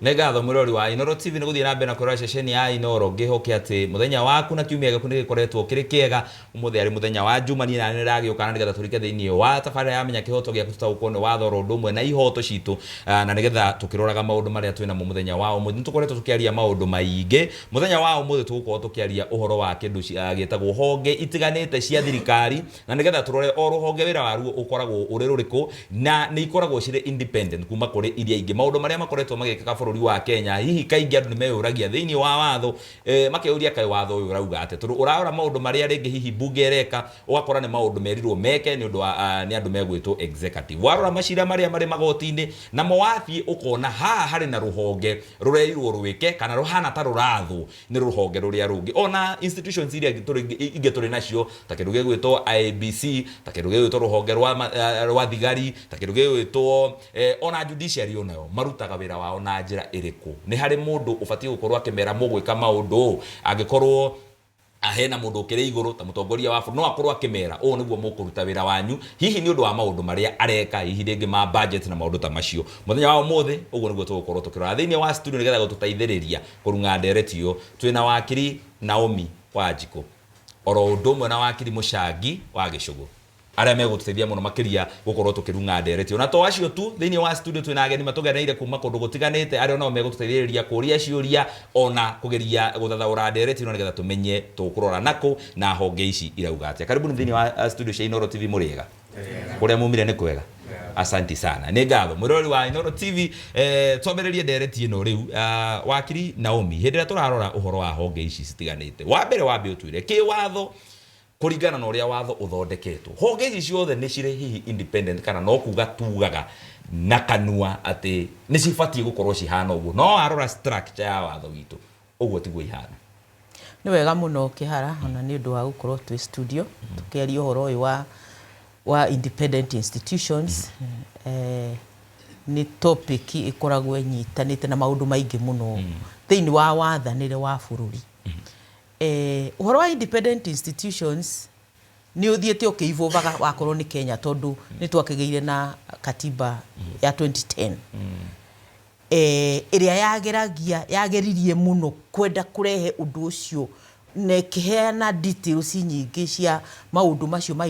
Nĩ ngatho mwĩrori wa Inooro TV nĩ gũthiĩ na mbere na kwĩrora ceceni ya Inooro. Ngĩhoke atĩ mũthenya waku na kiumia gĩaku nĩ gĩkoretwo kĩrĩ kĩega. Ũmũthĩ arĩ mũthenya wa Juma, niĩ nani nĩndagĩũka na nĩgetha tũrike thĩinĩ wa tabarĩra ya Menya Kĩhoto Gĩaku, tũtaũkwo nĩ watho oro ũndũ ũmwe na ihoto citũ, na nĩgetha tũkĩroraga maũndũ marĩa twĩ namo mũthenya wa ũmũthĩ. Nĩtũkoretwo tũkĩaria maũndũ maingĩ. Mũthenya wa ũmũthĩ tũgũkorwo tũkĩaria ũhoro wa kĩndũ gĩtagwo honge itiganĩte cia thirikari, na nĩgetha tũrore o rũhonge wĩra waruo ũkoragwo ũrĩ rũrĩkũ, na nĩ ikoragwo cirĩ independent kuma kũrĩ iria ingĩ. Maũndũ marĩa makoretwo magĩkĩka bũrũri wa Kenya, hihi kaingĩ andũ nĩmeyũragia thĩinĩ wa watho, Makeyũria kaĩ watho ũyũ ũrauga atĩa? Tondũ ũrarora maũndũ marĩa rĩngĩ hihi mbunge ĩreka, ũgakora nĩ maũndũ merirwo meke nĩ ũndũ wa nĩ andũ megwĩtwo executive. Warora macira marĩa marĩ magoti-inĩ, namo wathiĩ ũkona haha harĩ na rũhonge rũrerirwo rwĩke kana rũhana ta rũrathwo nĩ rũhonge rũrĩa rũngĩ. Ona institutions iria ingĩ tũrĩ nacio ta kĩndũ gĩgwĩtwo IEBC, ta kĩndũ gĩgwĩtwo rũhonge rwa thigari, ta kĩndũ gĩgwĩtwo Ona judiciary onayo marutaga wĩra wao na njĩra ĩrĩkũ? Nĩ harĩ mũndũ ũbatiĩ gũkorwo akĩmera mũgwĩka maũndũ ũũ? Angĩkorwo hena mũndũ ũkĩrĩ igũrũ ta mũtongoria wa bũrũri no akorwo akĩmera ũũ nĩguo mũkũruta wĩra wanyu, hihi nĩ ũndũ wa maũndũ marĩa areka, hihi rĩngĩ ma budget na maũndũ ta macio. Mũthenya wa ũmũthĩ ũguo nĩguo tũgũkorwo tũkĩrora thĩinĩ wa studio nĩgetha gũtũteithĩrĩria kũrung'a ndereti ĩyo twĩna wakiri Naomi Wanjikũ oro ũndũ ũmwe na wakiri Mũcangi wa Gĩcũgũ. Arĩa megũtũteithia mũno makĩria gũkorwo tũkĩrung'a ndereti. Ona to acio tu, thĩinĩ wa studio twĩna ageni matũgeneire kuma kũndũ gũtiganĩte arĩa onao megũtũteithĩrĩria kũria ciũria ona kũgeria gũthathaũra ndereti ĩno nĩgetha tũmenye tũkũrora nakũ na honge ici irauga atĩa. Karibuni thĩinĩ wa studio cia Inooro TV. Mũrĩega? Kũrĩa mumire nĩ kwega? Asanti sana. Nĩ ngatho. Mwĩroreri wa Inooro TV, twambĩrĩrie ndereti ĩno rĩu. Wakiri Naomi, hĩndĩ ĩrĩa tũrarora ũhoro wa honge ici citiganĩte, wa mbere wambe ũtwĩre kĩwatho Kũringana na ũrĩa watho ũthondeketwo, honge ici ciothe nĩ cirĩ hihi independent kana no kuga tugaga na kanua atĩ nĩ cibatiĩ gũkorwo cihana ũguo, no warora structure ya watho witũ ũguo tiguo ihana. Nĩ wega mũno Kĩhara ona nĩ ũndũ wa gũkorwo twĩ studio tũkĩaria ũhoro ũyũ wa independent institutions. Nĩ topic ĩkoragwo ĩnyitanĩte na maũndũ maingĩ mũno thĩinĩ wa wathanĩre wa bũrũri. Ũhoro wa independent institutions nĩ ũthiĩte ũkĩ-evolve-aga wakorwo nĩ Kenya tondũ nĩ twakĩgĩire na katiba ya 2010 ĩrĩa yageragia yageririe mũno kwenda kũrehe ũndũ ũcio na ĩkĩheana details nyingĩ cia maũndũ macio ma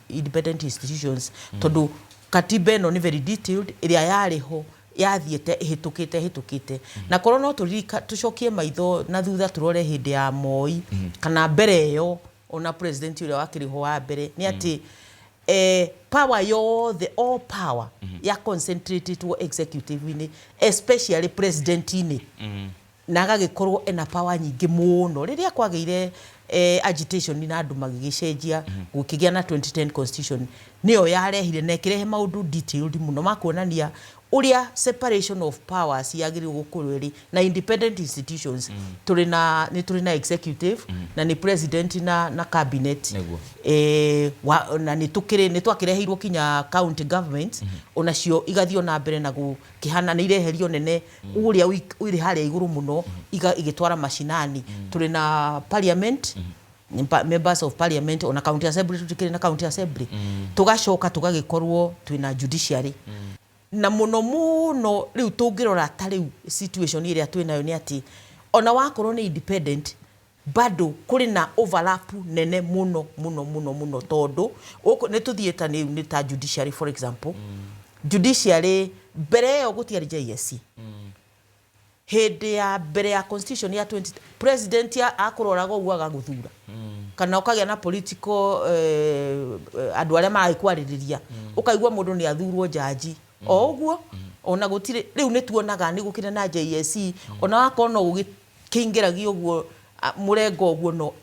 independent institutions tondũ katiba ĩno nĩ very detailed, ĩrĩa yarĩ ho yathiĩte ĩhĩtũkĩte ĩhĩtũkĩte. Na korwo no tũririka tũcokie maitho na thutha tũrore hĩndĩ ya Moi kana mbere ĩyo ona president ũrĩa wakĩrĩ ho wa mbere nĩ atĩ power yothe, all power ya concentratĩtwo executive-inĩ, especially president-inĩ, na agagĩkorwo ena power nyingĩ mũno. Rĩrĩa kwagĩire agitation na andũ magĩgĩcenjia gũkĩgĩa na 2010 constitution, nĩyo yarehire na ĩkĩrehe maũndũ detailed mũno ma kuonania ũrĩa separation of powers yagĩrĩirwo gũkorwo ĩrĩ na independent institutions. Tũrĩ na nĩ tũrĩ na executive na nĩ president na cabinet. Na nĩ tũkĩrĩ nĩ twakĩreheirwo kinya county government, onacio igathiĩ ona mbere na gũkĩhana nĩ ireherio nene ũrĩa ũrĩ harĩa igũrũ mũno igĩtwara macinani. Tũrĩ na parliament, members of parliament, ona county assembly, tũtikĩrĩ na county assembly. Tũgacoka tũgagĩkorwo twĩna judiciary na mũno mũno rĩu tũngĩrora ta rĩu situation ĩrĩa twĩnayo nĩ atĩ ona wakorwo nĩ independent bado kũrĩ na overlap nene mũno mũno mũno mũno tondũ nĩ tũthiĩ ta nĩ ta judiciary, for example. Judiciary mbere ĩyo gũtiarĩ JSC. Hĩndĩ ya mbere ya constitution ya 20 president akũroraga ũguo agagũthura kana ũkagĩa na political andũ arĩa maragĩkwarĩrĩria, ũkaigua mũndũ nĩ athurwo jaji o ũguo ona gũtirĩ. Rĩu nĩ tuonaga nĩ gũkĩrĩ na JSC, ona wakorwo no gũgĩkĩingĩragio ũguo mũrengo ũguo no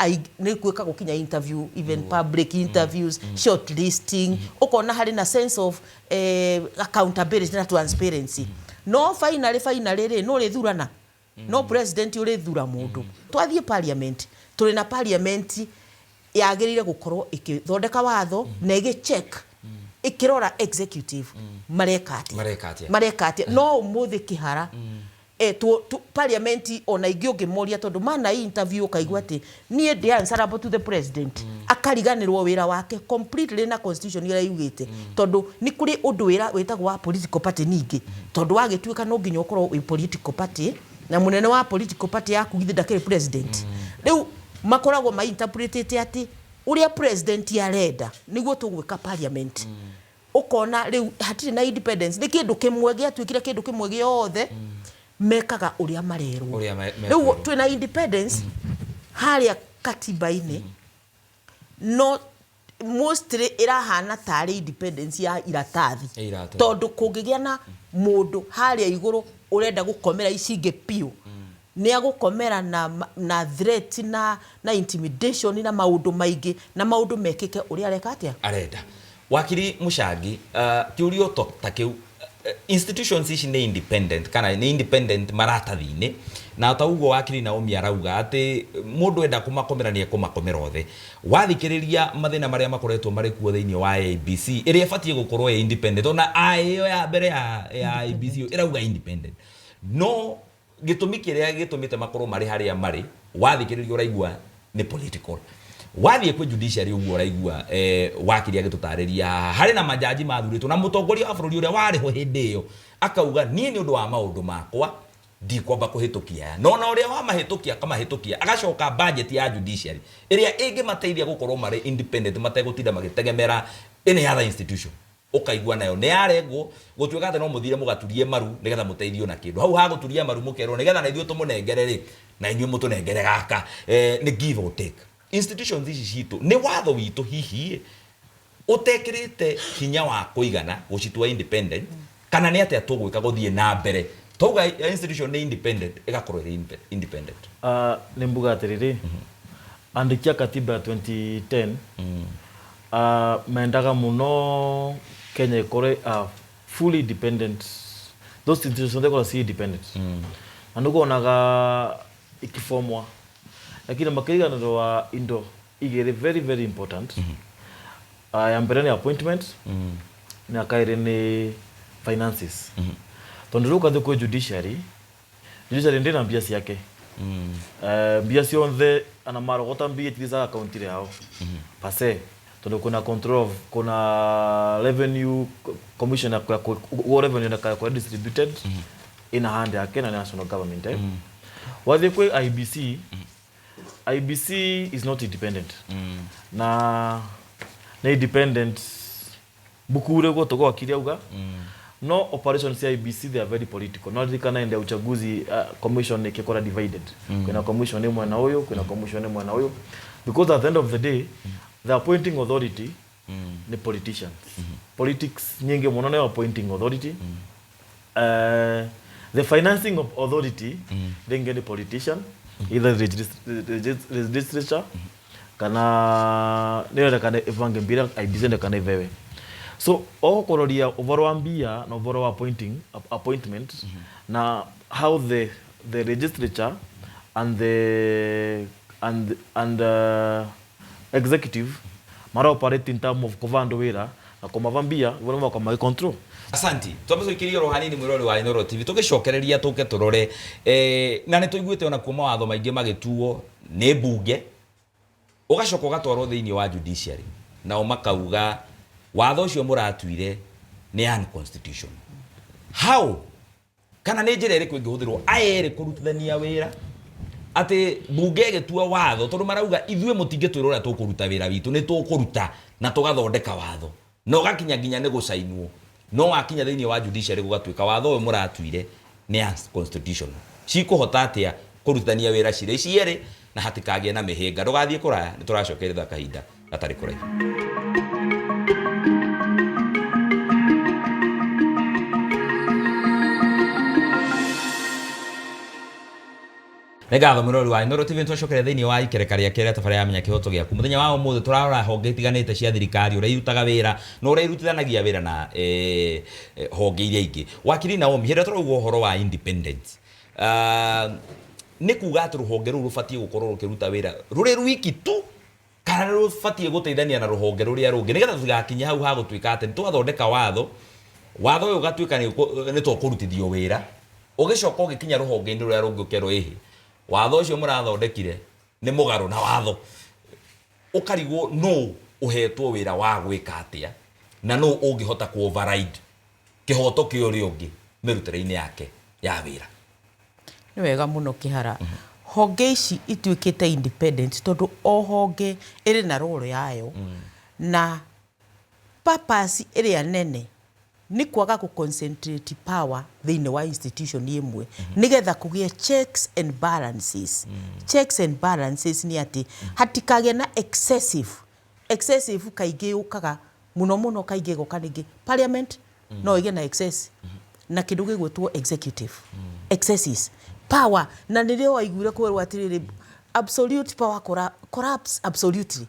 nĩ gwĩkagwo kinya interview, even public interviews, shortlisting, ũkona harĩ na sense of accountability na transparency. No finally rĩ, no ũrĩthurana no president ũrĩthura mũndũ. Twathiĩ parliament, tũrĩ na parliament yagĩrĩire gũkorwo ĩkĩthondeka watho na ĩgĩ-check, ĩkĩrora executive mareka atĩa. Mareka atĩa. Mareka atĩa. No ũmũthĩ Kĩhara, Parliament ona ingĩ ũngĩmoria, tondũ mana interview ũkaigua atĩ niĩ ndĩ answerable to the president, akariganĩrwo wĩra wake completely na constitution ĩrĩa yugĩte, tondũ nĩ kũrĩ ũndũ wĩra wĩtagwo wa political party. Ningĩ tondũ wagĩtuĩka no nginya ũkorwo wĩ political party, na mũnene wa political party yaku githĩ ndakĩrĩ president? Rĩu makoragwo mainterpretĩte atĩ ũrĩa president arenda nĩguo tũgwĩka parliament. Ũkona rĩu hatirĩ na independence, nĩ kĩndũ kĩmwe gĩatuĩkire kĩndũ kĩmwe gĩothe, mekaga ũrĩa marerwo. Ũrĩa Rĩu mekwĩrwo. Twĩna independence harĩa katiba-inĩ, no mostly ĩrahana tarĩ independence ya iratathi. Ya iratathi. Tondũ kũngĩgĩa na mũndũ harĩa igũrũ ũrenda gũkomera ici ingĩ biũ, nĩ agũkomera na threat na intimidation na maũndũ maingĩ, na maũndũ mekĩke ũrĩa areka atĩa. Arenda. Wakiri Mucangi, kĩũrio to ta kĩu, institutions ici nĩ independent kana nĩ independent maratathi-inĩ, na ta ũguo wakiri Naomi arauga atĩ mũndũ enda kũmakomera nĩ ekũmakomera othe. Wathikĩrĩria mathĩna marĩa makoretwo marĩ kuo thĩinĩ wa IEBC ĩrĩa ĩbatiĩ gũkorwo ĩ independent, ona A ĩyo ya mbere ya IEBC ĩrauga independent, no gĩtũmi kĩrĩa gĩtũmĩte makorwo marĩ harĩa marĩ, wathikĩrĩria ũraigua nĩ political. Wathiĩ kwĩ judiciary ũguo ũraigua wakiri agĩtũtarĩria harĩ na majaji mathurĩtwo na mũtongoria wa bũrũri ũrĩa warĩ ho hĩndĩ ĩyo, akauga niĩ nĩ ũndũ wa maũndũ makwa ndikwamba kũhĩtũkia aya, no na ũrĩa wamahĩtũkia akamahĩtũkia, agacoka budget ya judiciary ĩrĩa ĩngĩmateithia gũkorwo marĩ independent mategũtinda magĩtegemera any other institution, ũkaigua nayo nĩ yarengwo, gũtuĩka atĩ no mũthire mũgaturie maru nĩgetha mũteithio na kĩndũ hau hagũturia maru, mũkerwo nĩgetha na ithuĩ tũmũnengere rĩ, na inyuĩ mũtũnengere gaka. Nĩ give or take. Institutions ici citũ nĩ watho witũ hihi ũtekĩrĩte hinya wa kũigana gũcitua independent, kana nĩ atĩa tũgwĩka gũthiĩ na mbere twauga institution nĩ independent ĩgakorwo ĩrĩ independent? Nĩ mbuga atĩrĩrĩ, andĩki a katiba ya 2010 mendaga mũno Kenya ĩkorwe fully independent, those institutions ikorwo ci independent, na nĩguonaga ikifomwa, lakini makĩriganĩrwo indo igĩrĩ very very important. Ya mbere nĩ appointment, na kaĩrĩ nĩ finances, tondũ rĩu ũgathiĩ kwĩ judiciary, judiciary ndĩ na mbia ciake. Mbia cionthe ana marogota mbia itithicaga akaunti yao pase, tondu kuna control of kuna revenue commission ya revenue na kwa distributed ina hand yake na national government. Wathiĩ kwĩ IEBC, IEBC is not independent, na nĩ independent bukure guo tugo akiri auga, no operations cia IEBC, they are very political. No ririkana ende uchaguzi, commission ikikora divided, kwina commission mwena uyu, kwina commission mwena uyu, because at the end of the day the appointing authority ni politicians. Politics nyingi muno nĩ appointing authority. The financing of authority rĩngĩ nĩ politician, either legislature kana nĩyo kana ĩbange mbira IEBC ndekana ivewe. So okũroria ũhoro wa mbia na ũhoro wa appointment na how the legislature and the and executive mara operate in term of kũva andũ wĩra na kũmava mbia nĩguo nĩmakorwo control. Asanti. Twambe tũikĩrie oro hanini, mwĩrori wa Inooro TV, tũgĩcokereria tũke tũrore, na nĩ tũiguĩte ona kuo mawatho maingĩ magĩtuo nĩ mbunge, ũgacoka ũgatwarwo thĩinĩ wa judiciary, nao makauga watho ũcio mũratuire nĩ unconstitutional. How kana nĩ njĩra ĩrĩkũ ĩngĩhũthĩrwo aya erĩ kũrutithania wĩra atĩ mbunge ĩgĩtua watho, tondũ marauga ithuĩ mũtingĩtwĩra ũrĩa tũkũruta wĩra witũ, nĩ tũkũruta na tũgathondeka watho na ũgakinya nginya nĩ gũcainwo, no wakinya thĩinĩ wa judiciary gũgatuĩka watho ũyũ mũratuire nĩ unconstitutional? Cikũhota atĩa kũrutithania wĩra cirĩ cierĩ na hatikagĩe na mĩhĩnga? Ndũgathiĩ kũraya, nĩ tũracokerera kahinda gatarĩ kũraihu. Nĩ ngatho, mũrori wa Inooro TV. Nĩtwacokera thĩinĩ wa ikereka rĩa kerĩ tabarĩra ya Menya Kĩhoto Gĩaku. Mũthenya wa ũmũthĩ tũrarora honge itiganĩte cia thirikari, ũrĩa irutaga wĩra na ũrĩa irutithanagia wĩra na honge iria ingĩ. Wakiri Naomi, hĩndĩ ĩrĩa tũrauga ũhoro wa independence, nĩ kuga atĩ rũhonge rũu rũbatiĩ gũkorwo rũkĩruta wĩra rũrĩ rwiki tu, kana nĩ rũbatiĩ gũteithania na rũhonge rũrĩa rũngĩ, nĩgetha tũtigakinye hau ha gũtuĩka atĩ nĩ twathondeka watho, watho ũyũ ũgatuĩka nĩ tũkũrutithio wĩra? Ũgĩcoka ũgĩkinya rũhonge-inĩ rũrĩa rũngĩ ũkerwo ĩhĩ watho ũcio mũrathondekire nĩ mũgarũ na watho. Ũkarigwo nũ ũhetwo wĩra wa gwĩka atĩa na nũ ũngĩhota kũ override kĩhoto kĩa ũrĩa ũngĩ mĩrutĩre-inĩ yake ya wĩra. Nĩ wega mũno Kĩhara. Honge ici ituĩkĩte independent tondũ o honge ĩrĩ na role yayo na purpose ĩrĩa nene nĩ kwaga kũ concentrate power thĩinĩ wa institution ĩmwe nĩgetha kũgĩe checks and balances. Checks and balances nĩ atĩ hatikagĩe na excessive kaingĩ yũkaga mũno mũno, kaingĩ ĩgoka rĩngĩ parliament no ĩgĩe na excess na kĩndũ gĩgwĩtwo executive excesses power, na nĩrĩo waiguire kwĩrwo atĩrĩrĩ, absolute power corrupts absolutely.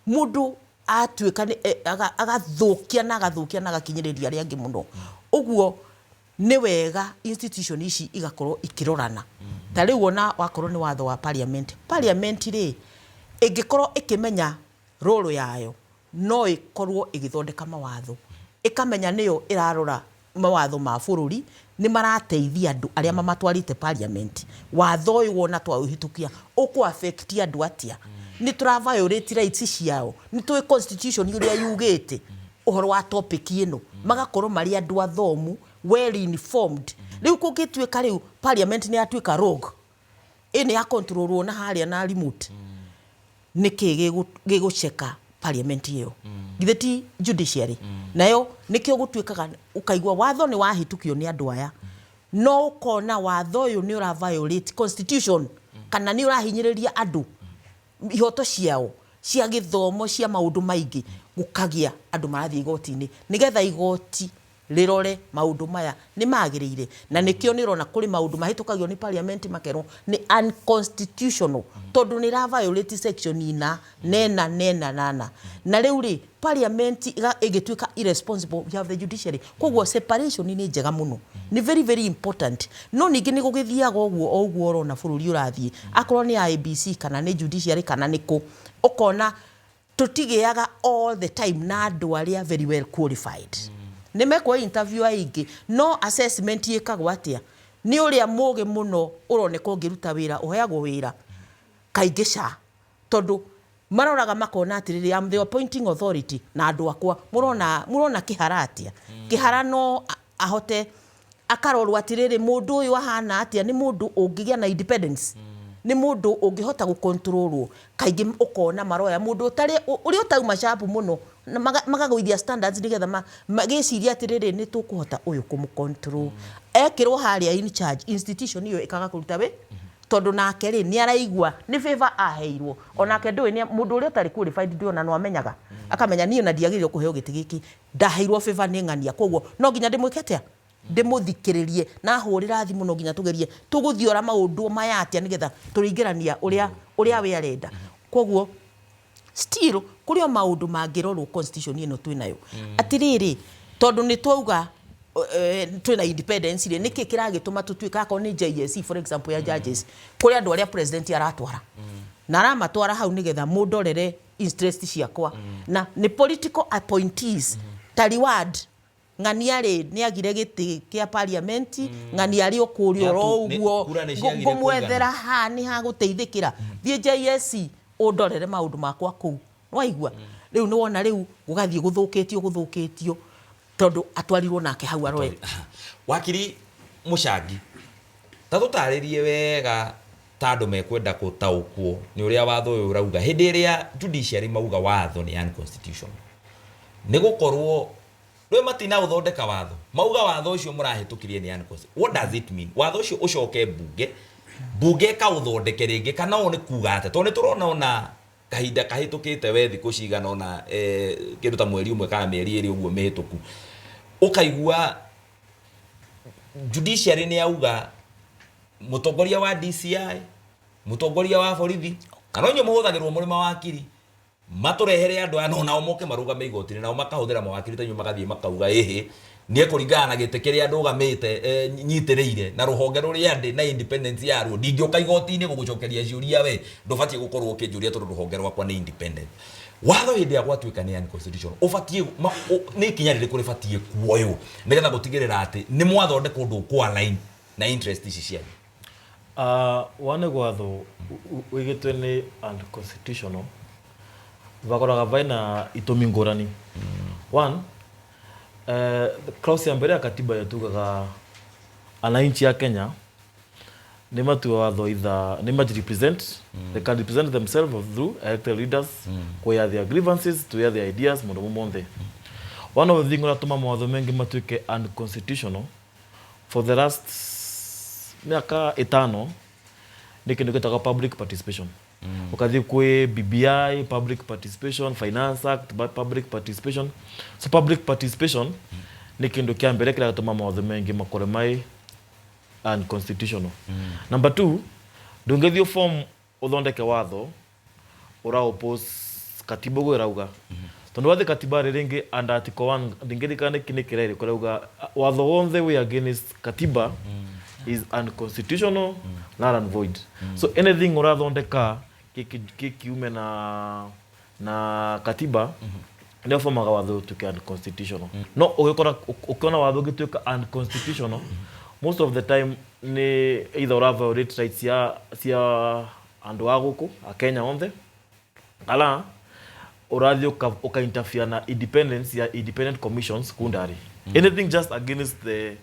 Mũndũ atuĩka nĩ agathũkia na agathũkia na agakinyĩrĩria arĩa angĩ mũno. Ũguo nĩ wega institution ici igakorwo ikĩrorana. Ta rĩu ona wakorwo nĩ watho wa parliament, parliament rĩ ĩngĩkorwo ĩkĩmenya role yayo, no ĩkorwo ĩgĩthondeka mawatho, ĩkamenya nĩyo ĩrarora mawatho ma bũrũri nĩ marateithia andũ arĩa mamatwarĩte parliament. Watho ũyũ wona twaũhĩtũkia ũkũ affect andũ atĩa? Nĩ tũra violate rights ciao? Nĩ tũĩ constitution ũrĩa yugĩte ũhoro wa topic ĩno? Magakorwo marĩ andũ athomu, well informed. Rĩu kũngĩtuĩka rĩu parliament nĩ yatuĩka rogue, ĩ nĩ ya controlwo na harĩa na remote, nĩkĩ gĩgũceka parliament ĩyo? Githĩ ti judiciary nayo? Nĩkĩo gũtuĩkaga ũkaigua watho nĩ wahĩtũkio nĩ andũ aya, no ũkona watho ũyũ nĩ ũra violate constitution kana nĩ ũrahinyĩrĩria andũ ihoto ciao cia gĩthomo, cia maũndũ maingĩ. Gũkagĩa andũ marathiĩ igoti-inĩ nĩgetha igoti rĩrore maũndũ maya nĩ magĩrĩire. Na nĩkĩo nĩ ũrona kũrĩ maũndũ mahĩtũkagio nĩ parliament makerwo nĩ unconstitutional tondũ nĩ ĩra violate section ina nena nena nana. Na rĩu rĩ parliament ĩgĩtuĩka irresponsible, we have the judiciary. Koguo separation nĩ njega mũno, nĩ very very important. No ningĩ nĩ gũgĩthiaga ũguo o ũguo ũrona bũrũri ũrathiĩ, akorwo nĩ IEBC kana nĩ judiciary kana nĩ kũ, ũkona tũtigĩaga all the time na andũ arĩa very well qualified. Nĩ mekwo interview aingĩ, no assessment ĩkagwo atĩa? Nĩ ũrĩa mũgĩ mũno ũroneka ũngĩruta wĩra ũheagwo wĩra kaingĩ ca, tondũ maroraga makona atĩrĩrĩ, I'm the appointing authority na andũ akwa mũrona mũrona Kĩhara atĩa? Kĩhara no ahote akarorwo atĩrĩrĩ, mũndũ ũyũ ahana atĩa? Nĩ mũndũ ũngĩgĩa na independence? Nĩ mũndũ ũngĩhota gũkontrolwo? Kaingĩ ũkona maroya mũndũ ũtarĩ ũrĩa ũtauma sharp mũno na makagũithia standards nĩgetha magĩciria atĩrĩrĩ, nĩ tũkũhota ũyũ kũmũcontrol. Ekĩrwo harĩa in charge, institution ĩyo ĩkaga kũruta wĩ tondũ nake rĩ nĩ araigua nĩ favor aheirwo. Onake ndũĩ mũndũ ũrĩa ũtarĩ qualified ndũĩ ona no amenyaga, akamenya niĩ ona ndiagĩrĩirwo kũheo gĩtĩ gĩkĩ, ndaheirwo favor nĩ ng'ania, koguo no nginya ndĩmwĩke atĩa? Ndĩmũthikĩrĩrie na hũrĩra thimũ, no nginya tũgerie tũgũthiora maũndũ maya atĩa nĩgetha tũrĩingĩrania ũrĩa we arenda. Koguo still kũrĩ o maũndũ mangĩrorwo constitution ĩno twĩnayo, atĩrĩrĩ, tondũ nĩ twauga twĩna independence rĩ, nĩkĩ kĩragĩtũma tũtuĩke akorwo nĩ JSC, for example, ya judges, kũrĩ andũ arĩa president aratwara na aramatwara hau nĩgetha mũndorere interest ciakwa, na nĩ political appointees ta reward. Ng'ania rĩ nĩ agire gĩtĩ kĩa parliament, ng'ania arĩ o kũrĩa oro ũguo. Kura nĩ ciagire. Ngũmwethera ha nĩ ha gũteithĩkĩra, thiĩ JSC ũndorere maũndũ makwa kũu. Nĩwaigua rĩu nĩ wona rĩu gũgathiĩ gũthũkĩtio gũthũkĩtio tondũ atwarirwo nake hau aroe. Wakiri Mũcangi, ta tũtarĩrie wega ta andũ mekwenda gũtaũkwo nĩ ũrĩa watho ũyũ ũrauga. Hĩndĩ ĩrĩa judiciary mauga watho nĩ unconstitutional, nĩ gũkorwo rĩu matina ũthondeka watho, mauga watho ũcio mũrahĩtũkirie nĩ unconstitutional, what does it mean? Watho ũcio ũcoke mbunge, mbunge ĩkaũthondeke rĩngĩ, kana ũũ nĩ kuga atĩa? Tondũ nĩ tũrona ona kahinda kahĩtũkĩte we thikũ cigana ona kĩndũ ta mweri ũmwe kana mĩeri ĩrĩ ũguo mĩhĩtũku, ũkaigua judiciary nĩ yauga mũtongoria wa DCI, mũtongoria wa borithi, kana inyuĩ mũhũthagĩrwo mũrĩ mawakiri, matũrehere andũ aya no nao moke marũgame igoti-inĩ, nao makahũthĩra mawakiri ta inyuĩ, magathiĩ makauga ĩhĩ niĩ kũringana na gĩtĩ kĩrĩa ndũgamĩte nyitĩrĩire na rũhonge rũrĩa ndĩ na independence yaruo, ndingĩũka igoti-inĩ gũgũcokeria ciũria, we ndũbatiĩ gũkorwo ũkĩnjũria tondũ rũhonge rwakwa nĩ independent. Watho hĩndĩ ĩrĩa gwatuĩka nĩ unconstitutional, ũbatiĩ nĩ ikinya rĩrĩkũ rĩbatiĩ kuoywo nĩgetha gũtigĩrĩra atĩ nĩ mwathondeka ũndũ ũkũ align Na interest ici cianyu. One gwatho wigitwe ni unconstitutional vakoraga vaina itumi ngurani. One, clause ya mbere ya katiba yatugaga ananchi ya Kenya nĩ matua watho either nĩ majirepresent, they can represent themselves through elected leaders, kuair their grievances, to air their ideas mundu monthe. One of the thing uratuma mawatho mengi matuike unconstitutional for the last miaka 5 nĩ kĩndũ gĩtagwo public participation. Ũkathiĩ kwĩ BBI, public participation, Finance Act, public participation. So public participation nĩ kĩndũ kĩa mbere kĩrĩa gĩtũma mawatho maingĩ makore mai unconstitutional. Number two, ndũngĩthiĩ form ũthondeke watho ũra oppose katiba ũguo ĩrauga, tondũ wathiĩ katiba rĩ rĩngĩ under article 1 ndingĩririkana nĩ kĩrĩa ĩrĩkũ ĩrauga watho wothe wĩ against katiba is unconstitutional, null and void. So anything ũrathondeka gĩkiume na katiba nĩ formaga watho ũtuĩke unconstitutional. No ũgĩkora ũkĩona watho ũgĩtuĩka unconstitutional, most of the time nĩ either ũra violate rights cia andũ a gũkũ a Kenya onthe, ala ũrathiĩ ũka interfere na independence ya independent commissions kundari, anything just against the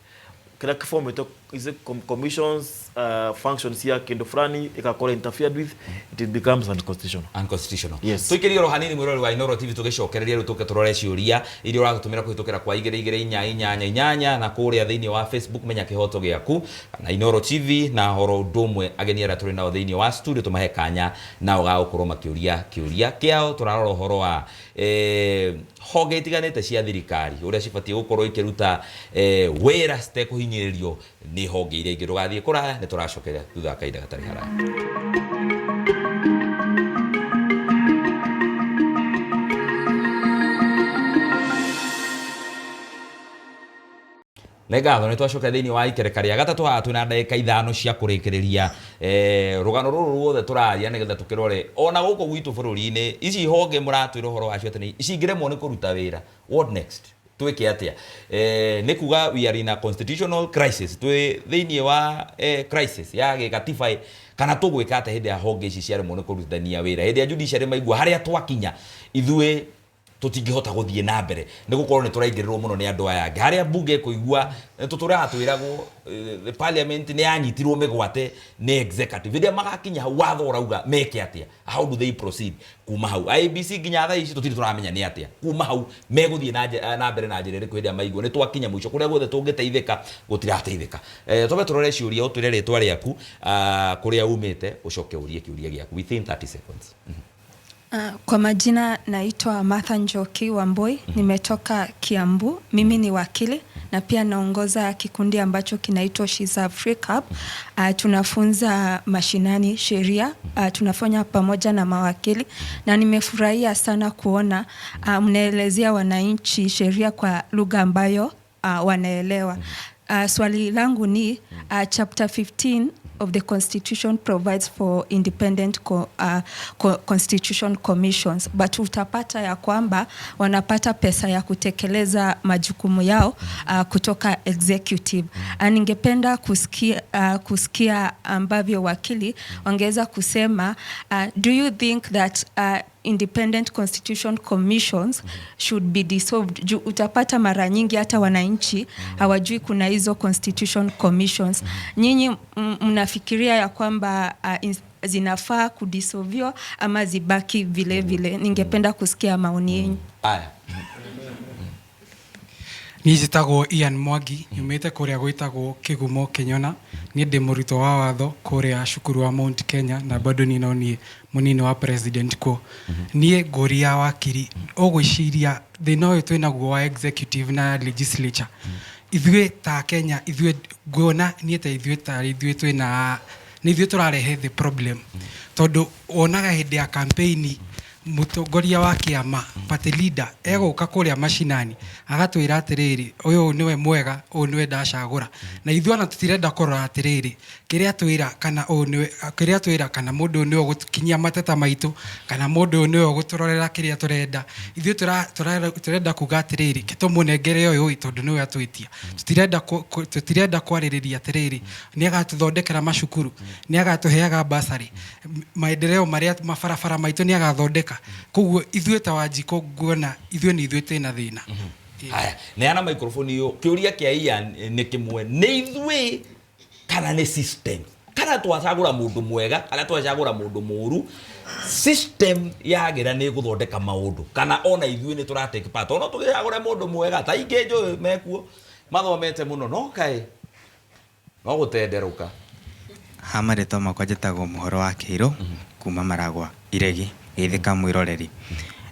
kĩrĩa kĩformĩtwo is it commissions, functions cia kĩndũ fulani ĩgakorwo interfered with, it becomes unconstitutional. Unconstitutional. Yes. Tuikirie oro hanini, mwirori wa Inooro TV, tugicokereria riu tuke turore ciuria iria ũratũtũmĩra kũhĩtũkĩra kwa 2 2 4 8 8 8 na kũrĩa thĩinĩ wa Facebook Menya Kĩhoto Gĩaku na Inooro TV, na horo ũndũ ũmwe ageni arĩa tũrĩ nao thĩinĩ wa studio tũmahe kanya nao ga gũkorwo makĩũria kĩũria kĩao. Tũrarora ũhoro wa honge itiganĩte cia thirikari, ũrĩa cibatiĩ gũkorwo ikĩruta wĩra citekũhinyĩrĩrio nĩ honge iria ingĩ. Ndũgathiĩ kũraya, nĩ tũracokeria thutha wa kahinda gatarĩ haraya. Nĩ ngatho, nĩ twacoka thĩinĩ wa ikereka rĩa gatatũ. Haha twĩna ndagĩka 5 cia kũrĩkĩrĩria rũgano rũrũ ruothe tũraria, nĩgetha tũkĩrore ona gũkũ gwitũ bũrũri-inĩ ici honge mũratwĩra ũhoro wacio atĩ nĩ cingĩremwo nĩ kũruta wĩra, what next? Twĩke atĩa? Nĩ kuga we are in a constitutional crisis, twĩ thĩinĩ wa crisis ya gĩkatiba, kana tũgwĩka atĩa hĩndĩ ya honge ici ciaremwo nĩ kũrutithania wĩra, hĩndĩ ya judiciary maigua harĩa twakinya ithuĩ tũtingĩhota gũthiĩ na mbere nĩ gũkorwo nĩ tũraingĩrĩrwo mũno nĩ andũ aya angĩ, harĩa mbunge ĩkũigua tũtũraga twĩragwo the parliament nĩ yanyitirwo mĩgwate nĩ executive, hĩndĩ ĩrĩa magakinya hau watho ũrauga meke atĩa? How do they proceed kuma hau? IEBC nginya thaa ici tũtirĩ tũramenya nĩ atĩa kuma hau megũthiĩ na mbere na njĩra ĩrĩkũ hĩndĩ ĩrĩa maigua nĩ twakinya mũico, kũrĩa guothe tũngĩteithĩka gũtirateithĩka. Twambe tũrore ciũria. Ũtwĩre rĩtwa rĩaku, kũrĩa umĩte, ũcoke ũrie kĩũria gĩaku within 30 seconds. Kwa majina naitwa Martha Njoki Wamboi, nimetoka Kiambu. Mimi ni wakili na pia naongoza kikundi ambacho kinaitwa She's a Free Cup. Tunafunza mashinani sheria, tunafanya pamoja na mawakili na nimefurahia sana kuona mnaelezea wananchi sheria kwa lugha ambayo wanaelewa. Swali langu ni chapter 15 of the constitution provides for independent constitution commissions, but utapata ya kwamba wanapata pesa ya kutekeleza majukumu yao kutoka executive. Ningependa kusikia ambavyo wakili wangeweza kusema, do you think that independent constitution commissions should be dissolved? Juu utapata mara nyingi hata wananchi hawajui kuna hizo constitution commissions. Nyinyi mnafikiria ya kwamba zinafaa kudissolviwa ama zibaki vile vile? Ningependa kusikia maoni yenyu. Aya. Niĩ njĩtagwo Ian Mwangi, nyumĩte kũrĩa gwĩtagwo Kĩgumo Kĩnyona. Niĩ ndĩ mũrutwo wa watho kũrĩa cukuru wa Mount Kenya na bado niĩ no niĩ mũnini wa president kuo. Niĩ ngũria wakiri, ũgwĩciria thĩna ũyũ twĩnaguo wa executive na legislature, ithuĩ ta Kenya, ithuĩ nguona niĩ ta ithuĩ tarĩ ithuĩ twĩna nĩ ithuĩ tũrarehe the problem, tondũ wonaga hĩndĩ ya campaign Mũtongoria wa kĩama, party leader, egũka kũrĩa macinani agatwĩra atĩrĩrĩ, ũyũ nĩwe mwega, ũyũ nĩwe ndacagũra. Na ithuĩ ona tũtirenda kũrora atĩrĩrĩ, kĩrĩa twĩra kana ũyũ nĩwe, kĩrĩa twĩra kana mũndũ ũyũ nĩwe ũgũkinyia mateta maitũ, kana mũndũ ũyũ nĩwe ũgũtũrorera kĩrĩa tũrenda. Ithuĩ tũrenda kuga atĩrĩrĩ, ke tũmũnengere ũyũ ĩ, tondũ nĩwe atwĩtia. Tũtirenda kwarĩrĩria atĩrĩrĩ, nĩ agatũthondekera macukuru, nĩ agatũheaga basarĩ, maendeleo marĩa mabarabara maitũ nĩ agathondeka. Koguo ithuĩ ta Wanjikũ nguona ithuĩ nĩ ithuĩ twĩna thĩna. Haya, neana microphone ĩyo. Kĩũria kĩa Ian nĩ kĩmwe, nĩ ithuĩ kana nĩ system? Kana twacagũra mũndũ mwega kana twacagũra mũndũ mũru, system yagĩra nĩ gũthondeka maũndũ, kana ona ithuĩ nĩ tũra take part? Ona tũgĩcagũre mũndũ mwega ta ingĩ njũĩ mekuo mathomete mũno, no kaĩ no gũtenderũka. Ha marĩtwa makwa njĩtagwo Mũhoro wa Kĩirũ kuma Maragwa Iregi, Geithĩka mwĩroreri.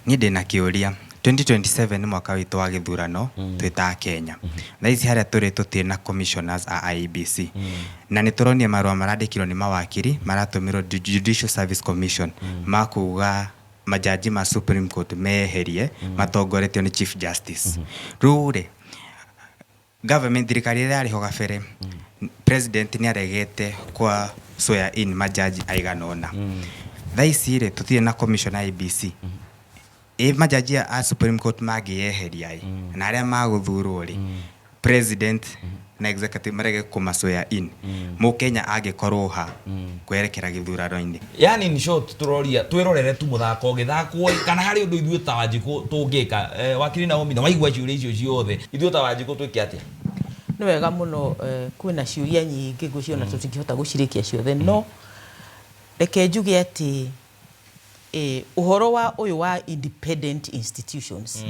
Niĩ ndĩna kĩũria. 2027 nĩ mwaka witũ wa gĩthurano twĩ ta Kenya. Thaa ici harĩa tũrĩ tũtirĩ na commissioners a IEBC. Na nĩ tũronire marũa marandĩkirwo nĩ mawakiri maratũmĩrwo Judicial Service Commission ma kuga majaji ma Supreme Court meyeherie matongoretio nĩ Chief Justice. Rĩu rĩ, government, thirikari ĩrĩa yarĩ ho gabere, president nĩ aregete kwa swear in majaji aigana ũna. Thaa ici rĩ, tũtirĩ na commission IEBC. Ĩ majaji a Supreme Court mangĩyeheria ĩ, na arĩa magũthurwo rĩ, president na executive marege kũma swear in, mũkenya angĩkorwo ha kwerekera gĩthurano-inĩ? Yani in short, turoria twirorere tu muthako ũgĩthakwo ĩ, kana harĩ ũndũ ithuĩ ta Wanjikũ tũngĩka? Wakiri Naomi, na waigua ciũria icio ciothe, ithuĩ ta Wanjikũ twĩke atĩa? Nĩ wega mũno. Kwĩna ciũria nyingĩ ngwĩciria ona tũtingĩhota gũcirĩkia ciothe, no reke njuge atĩ ũhoro wa ũyũ wa independent institutions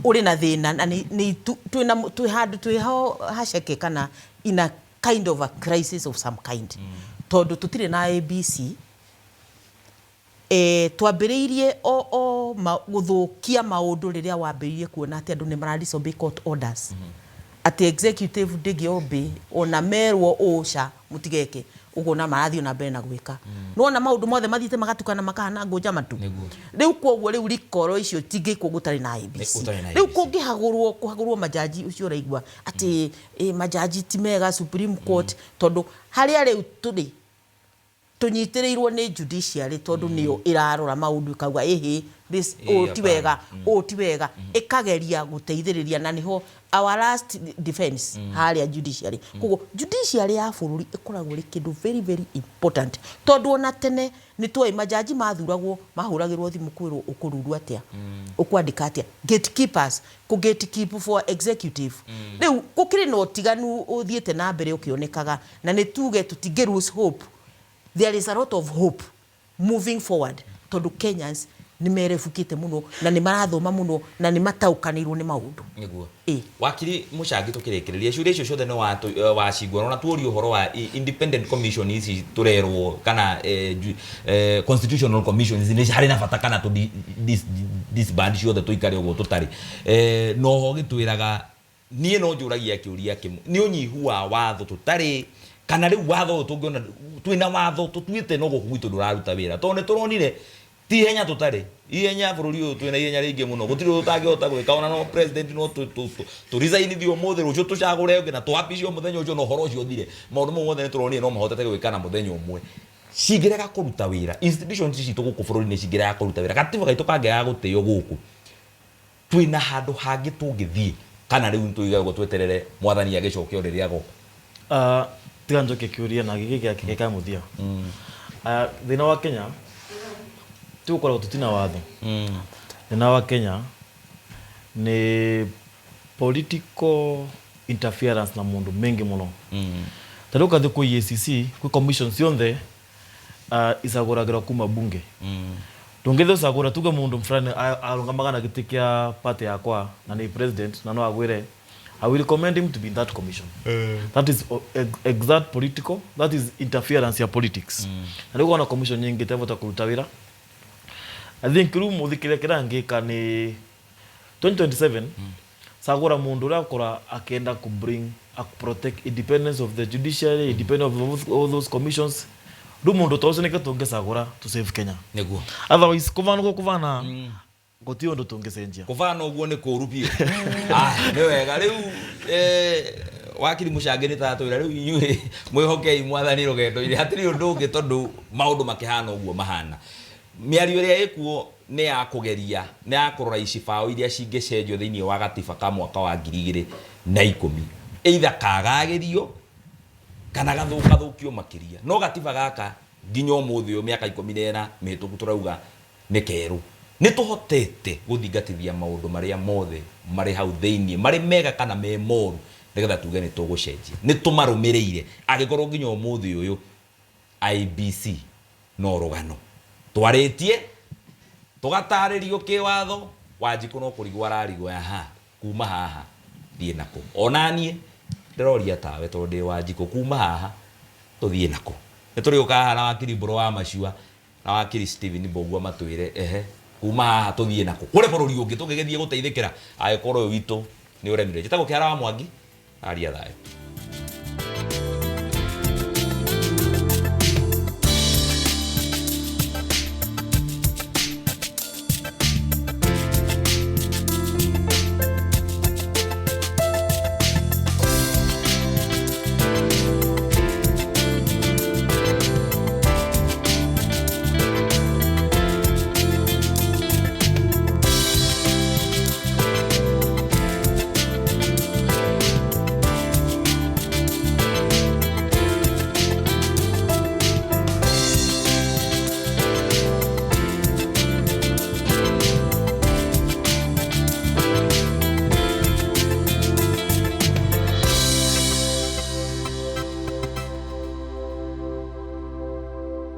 ũrĩ na thĩna na nĩ twĩna twĩ handũ twĩ ho haceke kana in a kind of a crisis of some kind, tondũ tũtirĩ na IEBC. Twambĩrĩirie o gũthũkia maũndũ rĩrĩa wambĩrĩirie kuona atĩ andũ nĩ mara disobey court orders, atĩ executive ndĩngĩ ona merwo ũca mũtigeke ũguo, marathiĩ na mbere na gwĩka. Nĩwona maũndũ mothe mathiĩte magatukana, makahana ngũnja matu. Rĩu koguo rĩu rikoro icio tingĩkwo gũtarĩ na IEBC. Gũtarĩ na Rĩu IEBC. Kũngĩhagũrwo kũhagũrwo majaji ũcio ũraigua atĩ majaji ti mega Supreme Court, tondũ harĩa rĩu tũrĩ tũnyitĩrĩirwo nĩ judiciary, tondũ nĩyo ĩrarora maũndũ ĩkauga ĩhĩ this ũũ ti wega, ũũ ti wega, ĩkageria gũteithĩrĩria, na nĩho our last defense harĩa judiciary. Koguo judiciary ya bũrũri ĩkoragwo ĩrĩ kĩndũ very very important, tondũ ona tene nĩ tuoĩ majaji mathuragwo, mahũragĩrwo thimũ kwĩrwo ũkũruru atĩa, ũkwandĩka atĩa, gatekeepers, kũ gatekeep for executive. Rĩu gũkĩrĩ na ũtiganu ũthiĩte na mbere ũkĩonekaga, na nĩ tuge tũtingĩ lose hope. There is a lot of hope moving forward, tondũ Kenyans nĩ merebukĩte mũno na nĩ marathoma mũno na nĩ mataũkanĩirwo nĩ maũndũ. Ĩ. Wakiri Mũcangi, tũkĩrĩkĩrĩria, ciũria icio ciothe nĩ wacigua ona tuoria ũhoro wa independent commission ici tũrerwo kana constitutional commissions nĩ harĩ na bata kana tũ disband ciothe tũikare ũguo tũtarĩ. Noho gĩtwĩraga niĩ no njũragia kĩũria kĩmwe, nĩ ũnyihu wa watho tũtarĩ, kana rĩu watho ũyũ tũngĩona twĩna watho tũtuĩte no gũkũ gwitũ ndũraruta wĩra, tondũ nĩ tũronire ti ihenya tũtarĩ ihenya bũrũri ũyũ, twĩna ihenya rĩingĩ mũno, gũtirĩ ũndũ ũtangĩhota gwĩka. Ona no president no tũ resign ũmũthĩ, rũciũ tũcagũre ũngĩ na twapicio mũthenya ũcio na ũhoro ũcio ũthire. Maũndũ mau mothe nĩ tũronire no mahotete gwĩka na mũthenya ũmwe. Cingĩrega kũruta wĩra, institutions citũ gũkũ bũrũri-inĩ cingĩrega kũruta wĩra, gatiba gaitũ kangĩaga gũtĩo gũkũ, twĩna handũ hangĩ tũngĩthiĩ, kana rĩu tũige ũguo tweterere mwathani agĩcoke o rĩrĩa agoka? Tiga njoke kĩũria na gĩkĩ gĩake kĩa mũthia. Thĩna wa Kenya ti gũkoragwo tũtina watho. Thĩna wa Kenya nĩ political interference na maũndũ maingĩ mũno. Ta rĩu ũgathiĩ kwĩ EACC, kwĩ commission ciothe icagũragĩrwo kuma bunge. Ndũngĩthiĩ ũcagũre tuge mũndũ fulani arũgamaga na gĩtĩ kĩa party yakwa na nĩ president na no agwĩre, "I will recommend him to be in that commission." That is exact political, that is interference ya politics. Na rĩu ũkona commission nyingĩ itebota kũruta wĩra. I think rĩu mũthĩ kĩrĩa kĩrangĩka nĩ 2027, cagũra mũndũ ũrĩa akora akĩenda ku bring a protect independence of the judiciary, independence of all those commissions. Rĩu mũndũ ta ũcio nĩkĩo tũngĩcagũra to save Kenya. Nĩguo. Otherwise kũvana ũguo kũvana gũtirĩ ũndũ tũngĩcenjia. Kũbana ũguo nĩ kũru biũ. Ah, nĩ wega rĩu wakiri Mũcangi nĩ tatwĩra rĩu inyuĩ mwĩhokei mwathani rũgendo-inĩ hatirĩ ũndũ ũngĩ tondũ maũndũ makĩhana ũguo mahana. Mĩario ĩrĩa ĩkuo nĩ ya kũgeria nĩ ya kũrora icibaũ iria cingĩcenjio thĩinĩ wa gatiba ka mwaka wa 2010 either kagagĩrio kana gathũkathũkio makĩria. No gatiba gaka nginya ũmũthĩ ũyũ mĩaka 14 mĩhĩtũku tũrauga nĩ kerũ. Nĩ tũhotete gũthingatithia maũndũ marĩa mothe marĩ hau thĩinĩ marĩ mega kana me moru nĩgetha tuge nĩ tũgũcenjia. Nĩ tũmarũmĩrĩire angĩkorwo nginya ũmũthĩ ũyũ IEBC no rũgano. Twarĩtie tũgatarĩrio kĩwatho Wanjikũ no kũrigwo ararigwo aha kuma haha thiĩ nakũ. Ona niĩ ndĩroria tawe tondũ ndĩ Wanjikũ kuma haha tũthiĩ nakũ. Nĩ tũrĩũka haha na wakiri Mbũrũ wa Macua na wakiri Stephen Mbũgua matwĩre ehe kuma haha tũthiĩ nakũ. Kũrĩ bũrũri ũngĩ tũngĩgĩthiĩ gũteithĩkĩra angĩkorwo ũyũ witũ nĩ ũremire. Njĩtagwo Kĩhara wa Mwangi, aria thayũ.